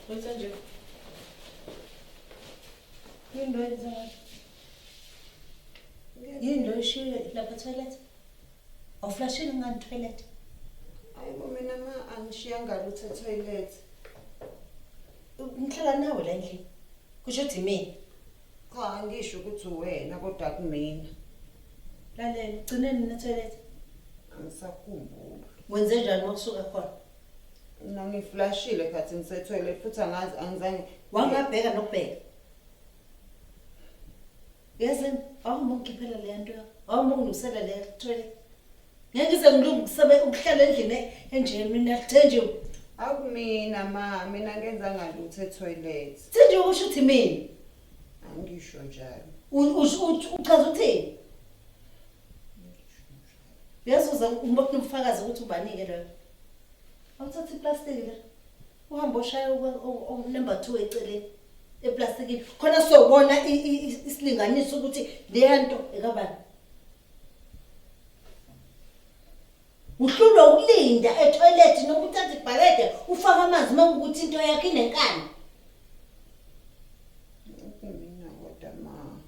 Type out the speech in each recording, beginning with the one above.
Wenze nje. Yini lo yenza? Yini lo ishiye lapha toilet? Awuflashini ngani toilet? Hayibo mina ma angishiyanga lutho etoilet. Ngihlala nawe la endlini. Kusho ukuthi mina. Cha angisho ukuthi uwena kodwa kumina. Lalela, gcineni ne toilet. Angisakhumbuli. Wenze njani makusuka khona? Mina ngiflashile khathi ngisetoilet futhi angazi angizange Wangabheka nokubheka. Yazi awuma ungikhiphela le nto yakho. Awuma ungilungisela le toilet. Ngeke ngize ngilungisebe ukuhlala endlini enje mina Thenjiwe. Akumina ma, mina ngenzanga lutho etoilet. Thenjiwe kusho ukuthi mina. Angisho njalo. Uchaza uthini? Uyazuza umbona umfakazi ukuthi ubanike loyo. Awuthatha iplastiki la. Uhambe oshaya number 2 eceleni eplastikini. Khona sobona isilinganiso ukuthi leya nto ekabani. Uhlulwa ukulinda etoilet noma uthathe ibhakede ufake amanzi uma kuwukuthi into yakho inenkani. Mina kodwa ma.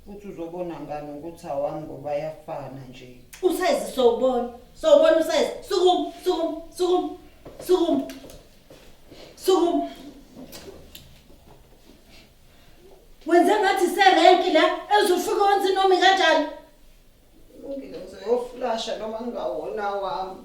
Futhi uzobona ngani ukuthi awami ngoba ayafana nje. Usayizi sowubona. Sowubona usayizi. Sukuma, sukuma, sukuma. Sukuma. Sukuma. Wenze ngathi serenki la ezofika wenza inomi kanjani? Lungile ngizoyoflasha noma ngingawona wami.